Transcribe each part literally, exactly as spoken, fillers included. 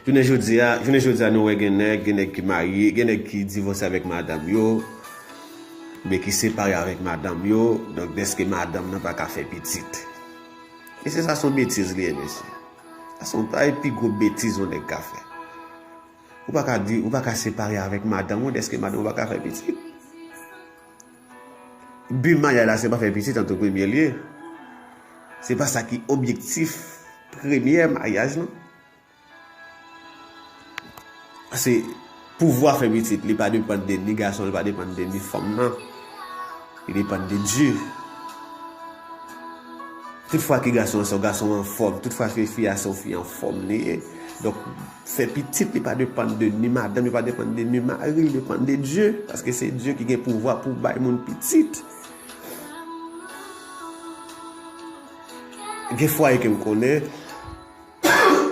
Jounen jodi a, jounen jodi a, nou wè gen nèg, gen nèg ki marye, gen nèg ki divòse avèk madanm yo, oubyen ki separe avèk madanm yo, donk dèske madanm nan pa ka fè pitit. Mesye, sa se yon betiz li ye, mesye. Sa se yon, sa se pi gwo betiz yon nèg ka fè. Ou pa ka di, ou pa ka separe avèk madanm ou dèske madanm ou pa ka fè pitit. Bi maryaj la, se pa fè pitit an tou premye lye. Se pa sa ki objektif premye maryaj lan. Se pouvwa fè pitit, li pa depann de ni gason, li pa depann de ni fanm nan. Li depann de Dye. Tout fwa ke gason an se yon gason anfòm, tout fwa ke fi a se yon fi anfòm li ye. Donk, fè pitit, li pa depann de ni madanm, li pa depann de ni mari, li depann de Dye. Paske se Dye ki gen pouvwa pou bay moun pitit. Gen fwaye ke m konnen,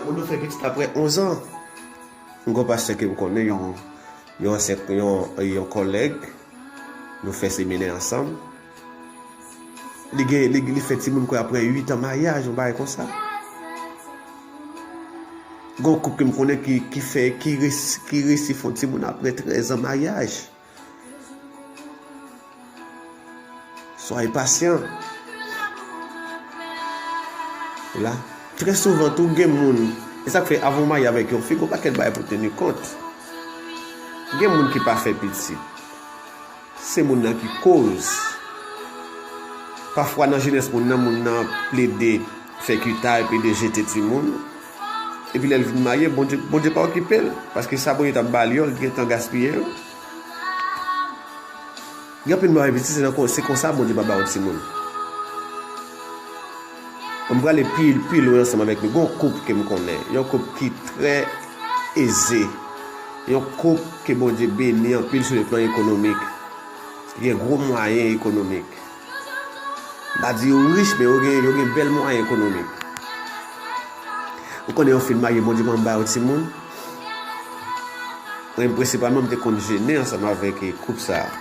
moun yo fè pitit apre onz an. M gon pastè ke m konnen, yon, yon ansyen, yon, yon kòlèg, nou fè seminè ansanm. Li gen, li, li fè timoun kwè apre uit an maryaj, yon bagay konsa. Gon koup ke m konnen ki, ki fè, ki resi, ki resi fè yon timoun apre trèz an maryaj. Soyez patient. La, trè souvan tou gen moun, e sa k fè avan w marye avèk yon fi, gon pakèt bagay pou teni kont. Gen moun ki pa fè pitit. Se moun nan ki koz. Pafwa nan jenès moun nan, moun nan plede fè kita, plede jete timoun. Epi lè l vin marye, Bondye, Bondye pa okipe l. Paske sa Bondye t ap ba li yo, li gentan gaspiye yo. Gen anpil mari pitit, se nan kon-, se konsa Bondye pa ba yo timoun. Ann prale pi, pi lwen ansanm avèk nou. Gon koup ke m konnen. Yon koup ki trè eze. Yon koup ke Bondye beni anpil sou le plan ekonomik. Gen gwo mwayen ekonomik. M pa di yo rich, men yo gen, yo gen bèl mwayen ekonomik. Ou konnen yon fi marye, Bondye pa janm ba yo timoun. Mwen, prensipalman, m te konn jene ansanm avèk, eh, koup sa a.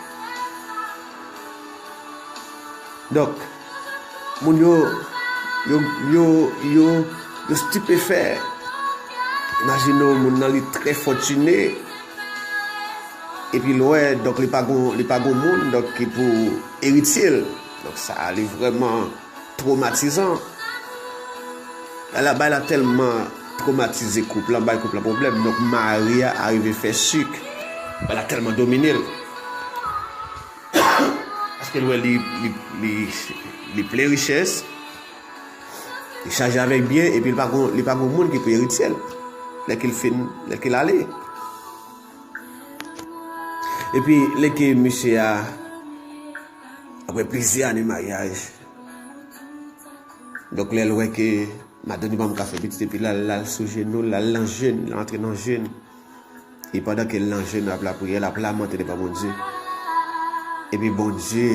Donk, moun yo, yo, yo, yo, yo estipefè. Imajine w, moun nan li trè fòtine. Epi l wè, donk li pa gon, li pa gon moun, donk ki pou eritye l. Donk sa, li vrèman twomatizan. Bagay la, bagay la tèlman twomatize koup lan, bay koup lan pwoblèm. Donk mari a arive fè sik. Bagay la tèlman domine l. Paske l wè li, li, li, li plen richès, li chaje avèk byen, epi li pa gon, li pa gon moun ki pou eritye l. Lè ke l fin, lè ke l ale. Epi, lè ke misye a, apre plizyè ane maryaj, donk lè l wè ke madanm li pa janm ka fè pitit, epi l al, l al sou jenou l, l al nan jèn, l antre nan jèn. E pandan ke l nan jèn, l ap lapriyè, l ap lamante devan Bondye. Epi Bondye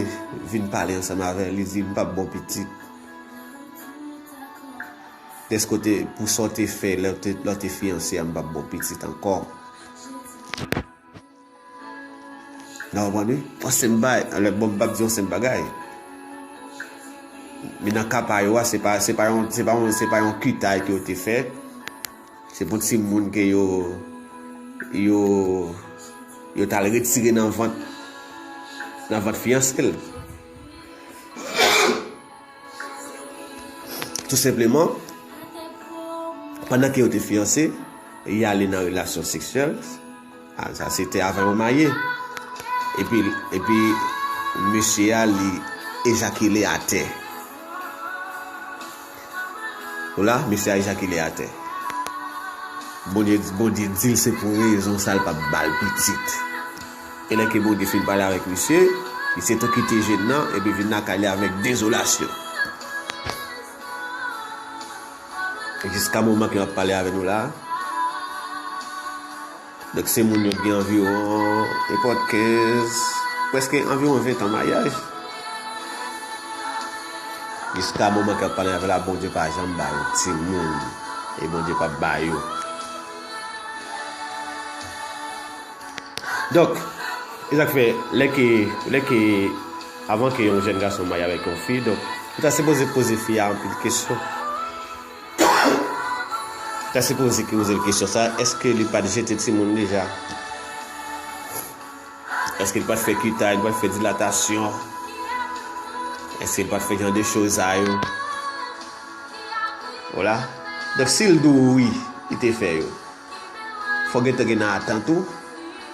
vin pale ansanm avè l, li di, "M p ap ba w pitit. Dèske w te, pou sa w te fè lè w te, lè w te fiyanse a, m p ap ba w pitit ankò." N a konprann, wi? Yon senp bagay, alò, bon, m p ap di yon senp bagay. Men nan ka pa yo a, se pa, se pa yon, se pa yon, se pa yon kitay ke yo te fè. Se pou timoun ke yo, yo, yo t al retire nan vant, nan vant fiyanse l. Tou senpleman, pandan ke yo te fiyanse, y ale nan relasyon seksyèl. A, sa se te avan yo marye. Epi, epi, mesye a, li ejakile atè. Ou la, mesye a ejakile atè. Bondye, Bondye di l se pou rezon sa l p ap ba l pitit. E lè ke Bondye fin pale avèk misye, misye tou kite jèn nan, epi vin lakay li avèk dezolasyon. E jiska moman ke m ap pale avè nou la, donk, se moun yo ki gen anviwon, nenpòt kenz, prèske anviwon ven tan maryaj. Jiska moman ke m ap pale avè la, Bondye pa janm ba yo timoun. E Bondye p ap ba yo. Donk, e sa k fè, lè ke, lè ke, avan ke yon jèn gason marye avèk yon fi, donk, ou ta sipoze poze fi a anpil kesyon. Sa se poze ki poze l kesyon sa, èske li pa t jete timoun deja? Èske li pa t fè kitay, li pa t fè dilatasyon? Èske li pa t fè jan de choz sa yo? Vwala. Donk, si l di w wi, li te fè yo, fò gentan gen nan atant ou.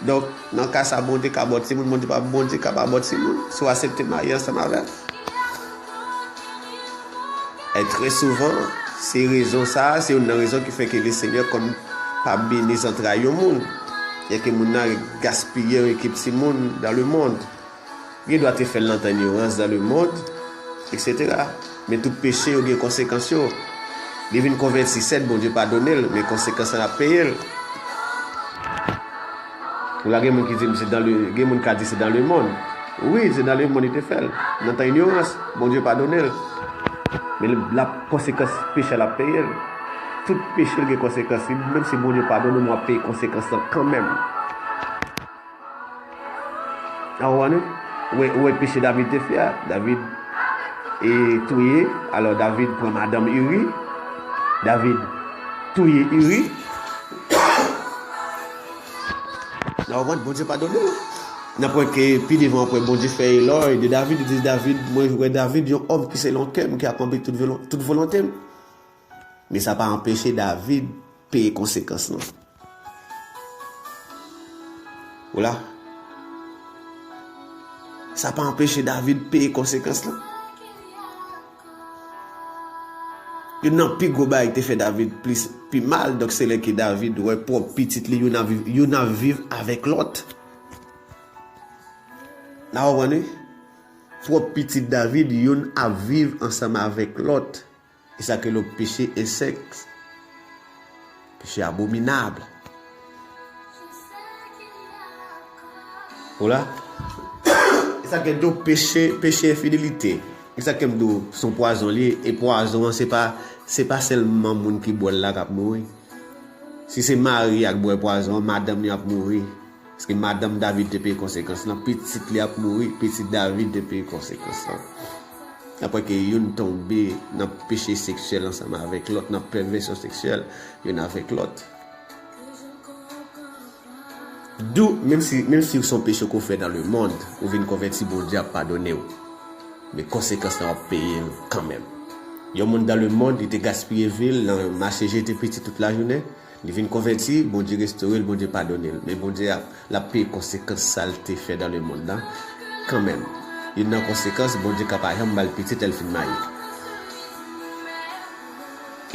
Donk, nan ka sa, Bondye ka ba w timoun, Bondye pa, Bondye ka pa ba w timoun, si w aksepte marye ansanm avè l. E trè souvan, se rezon sa a, se youn nan rezon ki fè ke Lesenyè konn pa beni zantray yon moun. E ke moun nan gaspiye yon ekip timoun dans le monde. Gen dwa te fè l nan tan inyorans dans le monde, et cetera. Men tout peche yo gen konsekans yo. Li vin konvèti, sèt, Bondye padone l, men konsekans lan l ap peye l. Ou la gen moun ki di m se dans le, gen moun ka di se dans le monde. Wi, se dans le monde li te fè l. Nan tan inyorans, Bondye padone l. Men l ap konsekans peche l ap peye l. Tout peche l gen konsekans li. Menm si Bondye padone w, w ap peye konsekans lan kanmenm. A, ou wè, ou wè, ou wè peche David te fè a. David e touye. Alò, David pran madanm Iri. David touye Iri. Nan w konprann, Bondye padone l. Nan pwen ke pi devan, apre Bondye fè elòy de David, li di David, mwen wè David, yon òm ki selon kè m, ki akonpli tout volon-, tout volonte m. Men sa pa anpeche David peye konsekans lan. Ou la? Sa pa anpeche David peye konsekans lan. Youn nan pi gwo bagay ki te fè David plis, pi mal, donk, se lè ke David wè pwòp pitit li, youn ap viv, youn ap viv avèk lòt. N a konprann, wi? Pwòp pitit David, youn ap viv ansanm avèk lòt. E sa ke le péché est sexe. Péché abominable. Ou la? E sa ke m di w, peche, peche enfidelite. E sa ke m di w, se yon pwazon li ye. E pwazon an, se pa, se pa sèlman moun ki bwè l la k ap mouri. Si se mari a k bwè pwazon an, madanm li ap mouri. Paske madanm David te peye konsekans lan, pitit li ap mouri, pitit David te peye konsekans lan. Apre ke youn tonbe nan peche seksyèl ansanm avèk lòt, nan pèvèsyon seksyèl, youn avèk lòt. Dou, menm si, menm si se yon peche ke w fè dans le monde, ou vin konvèti, Bondye ap padone w. Men konsekans lan w ap peye l kanmenm. Yon moun dans le monde, li te gaspiye vi l nan mache jete pitit tout lajounen, li vin konvèti, Bondye restore l, Bondye padone l. Men Bondye ap, l ap peye konsekans sa l te fè dans le monde lan kanmenm. Youn nan konsekans, Bondye ka pa janm ba l pitit lè l fin marye.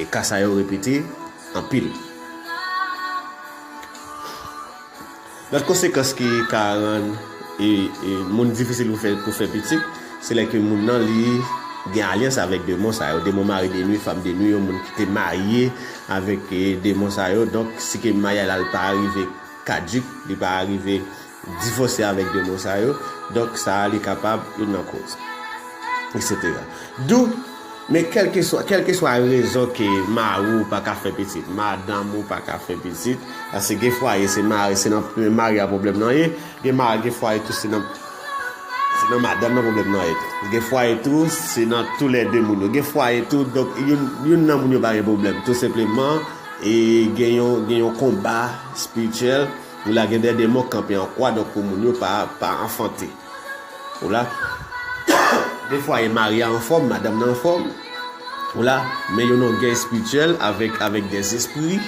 E ka sa yo repete anpil. Lòt konsekans ki ka rann e, e, moun difisil pou fè, pou fè pitit, se lè ke moun nan li gen alyans avèk demon sa yo, demon mari de nwi, fanm de nwi, yon moun ki te marye avèk, e, demon sa yo. Donk, si ke maryaj la, li pa rive kadik, li pa rive divòse avèk demon sa yo, donk sa a li kapab youn nan koz, et cetera. Dou, men kèlkeswa, kèlkeswa rezon ke mari w pa ka fè pitit, madanm ou pa ka fè pitit, paske gen fwaye se mari, se nan mari a pwoblèm nan ye, gen mari, gen fwaye tou se nan, se nan madanm nan pwoblèm nan ye tou. Gen fwaye tou se nan toulède moun yo. Gen fwaye tou, donk youn, youn nan moun yo pa gen pwoblèm. Tou senpleman, e gen yon, gen yon konba espirityèl, ou la gen de demon kanpe an kwa, donk pou moun yo pa, pa anfante. Ou la? Gen fwaye mari a anfòm, madanm nan anfòm. Ou la? Men yo nan gè espirityèl avèk, avèk de zespri.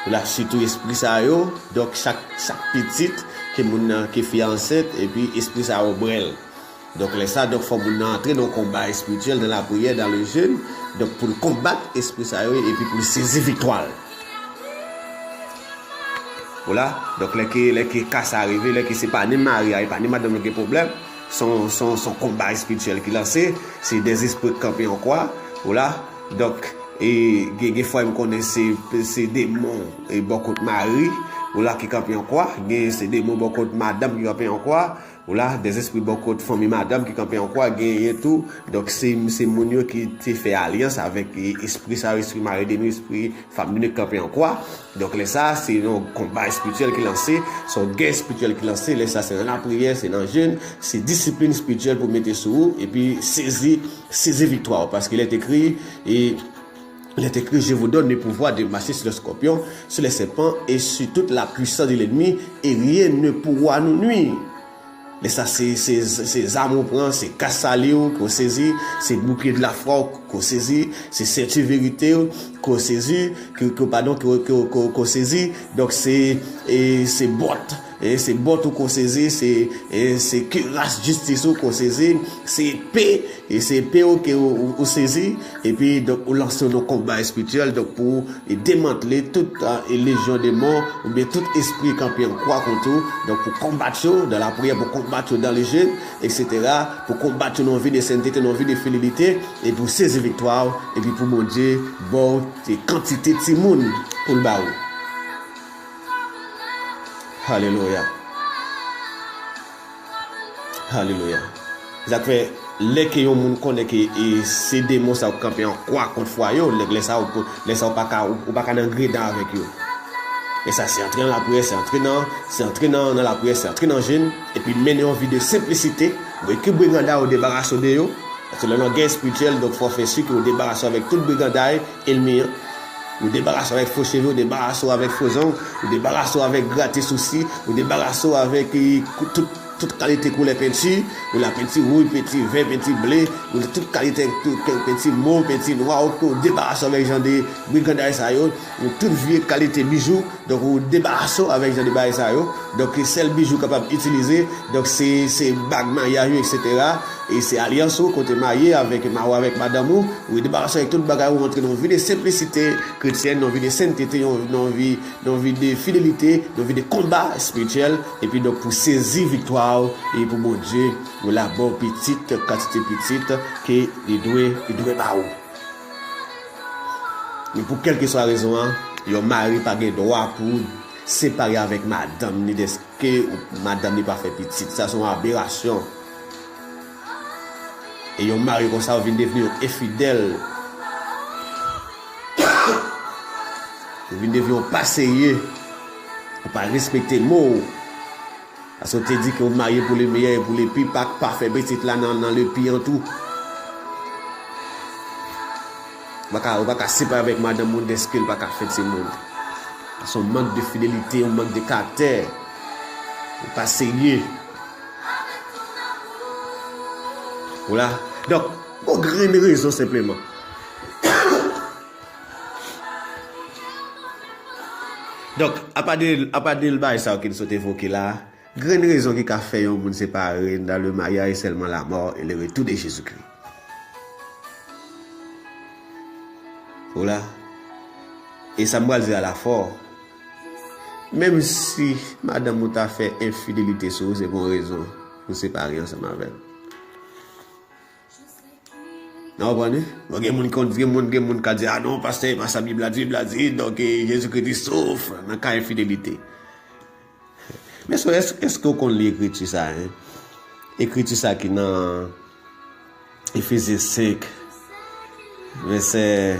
Ou la? Sitou espri sa yo. Donk, chak, chak pitit ke moun nan, ke fi a ansent, epi espri sa yo bwè l. Donk, lè sa, donk, fò moun nan antre nan yon konba espirityèl, dans la prière, dans le jeûne, donk, pou l konbat espri sa yo, epi pou l sezi viktwa l. Ou la? Donk, lè ke, lè ke ka sa rive, lè ke se pa ni mari a, e pa ni madanm nan gen pwoblèm, se yon, se yon, se yon konba espirityèl ki lanse, se de zespri k kanpe an kwa, ou la? Donk, e, gen, gen fwa m konnen se, se demon, e, bò kot mari, ou la, ki kanpe an kwa, gen se demon bò kot madanm ki kanpe an kwa, ou la, de zespri bò kot fanmi madanm ki kanpe an kwa, genyen tou. Donk, se, se moun yo ki te fè alyans avèk, e, espri sa yo, espri mari de nwi, espri fanm de nwi ki kanpe an kwa. Donk, lè sa, se yon konba espirityèl ki lanse, se yon gè espirityèl ki lanse. Lè sa, se nan lapriyè, se nan jèn, se disiplin espirityèl pou mete sou ou, epi sezi, sezi viktwa w. Paske lè te ekri, e, Il est écrit, je vous donne le pouvoir de marcher sur les scorpions, sur les serpents et sur toute la puissance de l'ennemi, et rien ne pourra nous nuire. Lè sa, se, se, se zam ou pran, se kas salye w ke w sezi, se boukliye de la fwa w ke w sezi, se senti verite w ke w sezi, ke, ke, padon, ke, ke, ke, ke w sezi. Donk, se, e, se bòt, e, se bòt ou ke w sezi, se, e, se kiras jistis ou ke w sezi, se epe, e se epe w ke w, w, w sezi, epi, donk, ou lanse w nan konba espirityèl, donk, pou e demantle tout, e, lejyon demon, oubyen tout espri kanpe an kwa kont ou. Donk, pou konbat yo dans la prière, pou konbat yo dans le jeûne, et cetera, pou konbat yo nan yon vi de sentete, nan yon vi de fidelite, e pou sezi viktwa w, epi pou Bondye ba w te kantite timoun pou l ba ou. Alelouya. Alelouya. Se sa k fè, lè ke yon moun konnen ke, e, se demon sa yo k kanpe an kwa kont fwaye w, lè, lè sa yo, lè sa yo pa ka, ou, ou pa ka nan gredan avèk yo. E sa, se antre nan lapriyè, se antre nan, se antre nan, nan lapriyè, se antre nan jèn, epi mennen yon vi de senplisite, ou ekip briganda, ou debarase w de yo. Paske lè w nan gè espirityèl, donk fò w fè si ke w debarase w avèk tout briganday enmi an. Ou debarase w avèk fo cheve, ou debarase w avèk fo zong, ou debarase w avèk grate sousi, ou debarase w avèk, e, kou-, tout, tout kalite koulè penti, ou la penti wouj, penti vè, penti ble, ou tout kalite tou-, penti mov, penti nwa, ou, ou debarase w avèk jan de briganday sa yo, ou tout vye kalite bijou, donk ou debarase w avèk jan de bagay sa yo. Donk sèl bijou w kapab itilize, donk se, se bag maryaj yo, et cetera. E se alyans ou, kote w marye avèk, ma-, ou avèk madanm ou, ou debarase w avèk tout bagay, ou antre nan yon vi de senplisite kretyèn, nan yon vi de sentete, yon, nan yon vi, nan yon vi de fidelite, nan yon vi de konba espirityèl, epi donk pou sezi viktwa w, e pou Bondye, ou la ba w pitit, kantite pitit ke li dwe, li dwe ba ou. Men pou kèlkeswa rezon an, yon mari pa gen dwa pou separe avèk madanm ni dèske madanm ni pa fè pitit. Sa se yon aberasyon. E yon mari konsa, ou vin devni yon enfidèl. Ou vin devni yon pa serye. Ou pa respekte mo w. Paske w te di ke w marye pou le meyè e pou le pi, pa, pa fè pitit la nan, nan le pi an tou. Ou pa ka, ou pa ka separe avèk madanm ou dèske l pa ka fè timoun. Se yon mank de fidelite, yon mank de karaktè. Ou pa serye. Ou la. Donk, gon grenn rezon senpleman. Donk, apa de, apa de bagay sa yo ke n sot evoke la, grenn rezon ki ka fè yon moun separe dans le mariage, seulement la mort et le retour de Jésus-Christ. Ou la. E sa m pral di a la fò. Menm si madanm ou ta fè enfidelite sou ou, se pou yon rezon pou separe ansanm avè l. N a konprann, wi? Bon, gen moun ki konn, gen moun, gen moun ka di, "Ah non, pastè, e pa sa Bib la di, Bib la di, donk, eh, Jezikri te souf nan ka enfidelite." Men so, èske, èske w konn li ekriti sa, hein? Ekriti sa ki nan Efezyen senk, vèsè,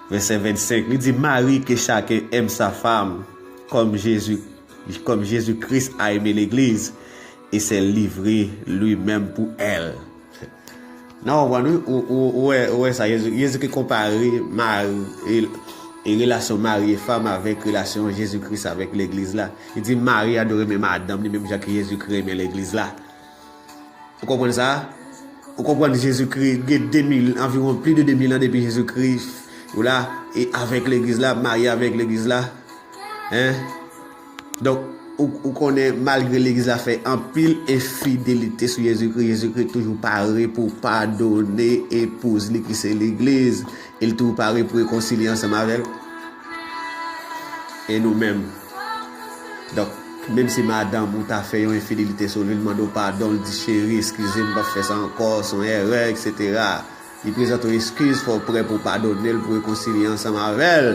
vèsè vennsenk, li di, Mari, que chacun aime sa femme, comme Jésus, comme Jésus-Christ a aimé l'Église, et s'est livré lui-même pour elle. Nan, w konprann, wi, ou, ou, ou wè, ou wè sa, Jezi, Jezi ki konpare mari, e, e relasyon mari e fanm avèk relasyon Jezi Kris avèk legliz la. Li di, mari a dwe renmen madanm li menm jan ke Jezi Kris renmen legliz la. Ou konprann sa? Ou konprann Jezi Kris gen de mil, anviwon plis de de mil an depi Jezi Kris, ou la, e avèk legliz la, marye avèk legliz la. Hein? Donk, ou, ou konnen, malgre legliz la fè anpil enfidelite sou Jezikri, Jezikri toujou pare pou padone epouz li ki se legliz. E li toujou pare pou rekonsilye ansanm avè l. E nou menm? Donk, menm si madanm ou ta fè yon enfidelite sou li, li mande w padon, li di, cheri, eskize m, m p ap fè sa ankò, se yon erè, et cetera. Li prezante w eskiz, fò w prè pou w padone l, pou w rekonsilye ansanm avè l,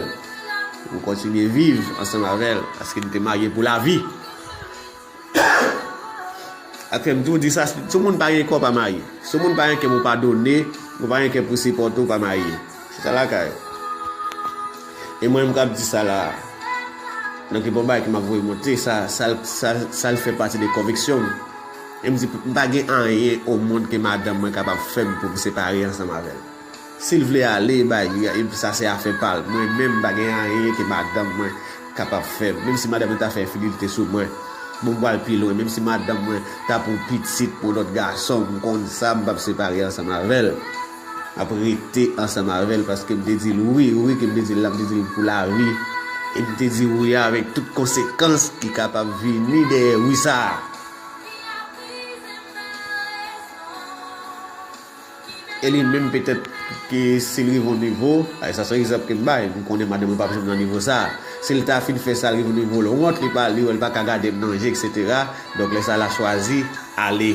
pou w kontinye viv ansanm avè l, paske nou te marye pou lavi. Ak fè m tou di sa, si yon moun pa gen kè w pa marye. Si yon moun pa gen kè pou padone, ou pa gen kè pou sipòte w pa marye. Se sa lakay ou. E mwen menm k ap di sa la, donk e bon bagay ke m ap voye monte, sa, sa, sa, sa l fè pati de konviksyon m. E m di, m pa gen anyen o mond ke madanm mwen kapab fè m pou m separe ansanm avè l. Si l vle ale, bay, sa se afè pa l. Mwen menm, m pa gen anyen ke madanm mwen kapab fè m. Menm si madanm mwen ta fè enfidelite sou mwen, bon, m pral pi lwen. Menm si madanm mwen ta pran pitit pou yon lòt gason, m konn sa, m p ap separe ansanm avè l. M ap rete ansanm avè l paske m te di l wi, wi ke m te di l la, m te di l pou lavi. E m te di wi a avèk tout konsekans ki kapab vini dèyè wi sa a. E li menm petèt ke si l rive yon nivo, ay, sa se yon egzanp ke m bay, m konnen madanm mwen p ap janm nan nivo sa a. Si l ta fin fè sa, l rive yon nivo l wont, li pa, li wè l pa ka gade m nan je, etsetera. Donk, lè sa a, l a chwazi ale.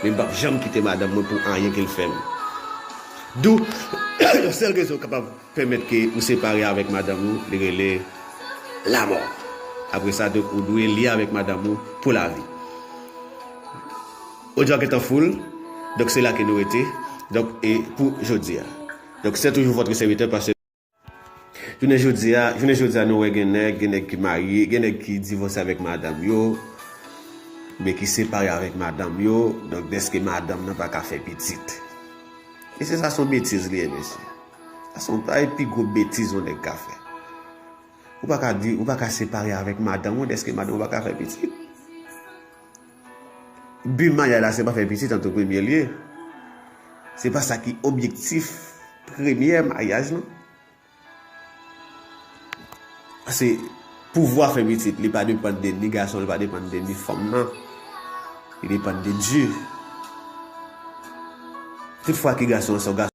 Men m p ap janm kite madanm mwen pou anyen ke l fè m. Dou, yon sèl rezon kapab pèmèt ke ou separe avèk madanm ou, li rele lamò. Apre sa, donk, ou dwe lye avèk madanm ou pou lavi. Odyo a gentan full, donk se la ke nou rete. Donk, e pou jodi a. Donk, c'est toujours votre serviteur, pasteur. Jounen jodi a, jounen jodi a, nou wè gen nèg, gen nèg ki marye, gen nèg ki divòse avèk madanm yo, oubyen ki separe avèk madanm yo, donk dèske madanm nan pa ka fè pitit. Mesye, sa se yon betiz li ye, mesye. Sa se yon, sa se pi gwo betiz yon nèg ka fè. Ou pa ka di, ou pa ka separe avèk madanm ou dèske madanm ou pa ka fè pitit. Bi maryaj la, se pa fè pitit an tou premye lye. Se pa sa ki objektif premyè maryaj lan. Se pouvwa fè pitit, li pa depann de ni gason, li pa depann de ni fanm nan. Li depann de Dye. Tout fwa ke gason an se yon gason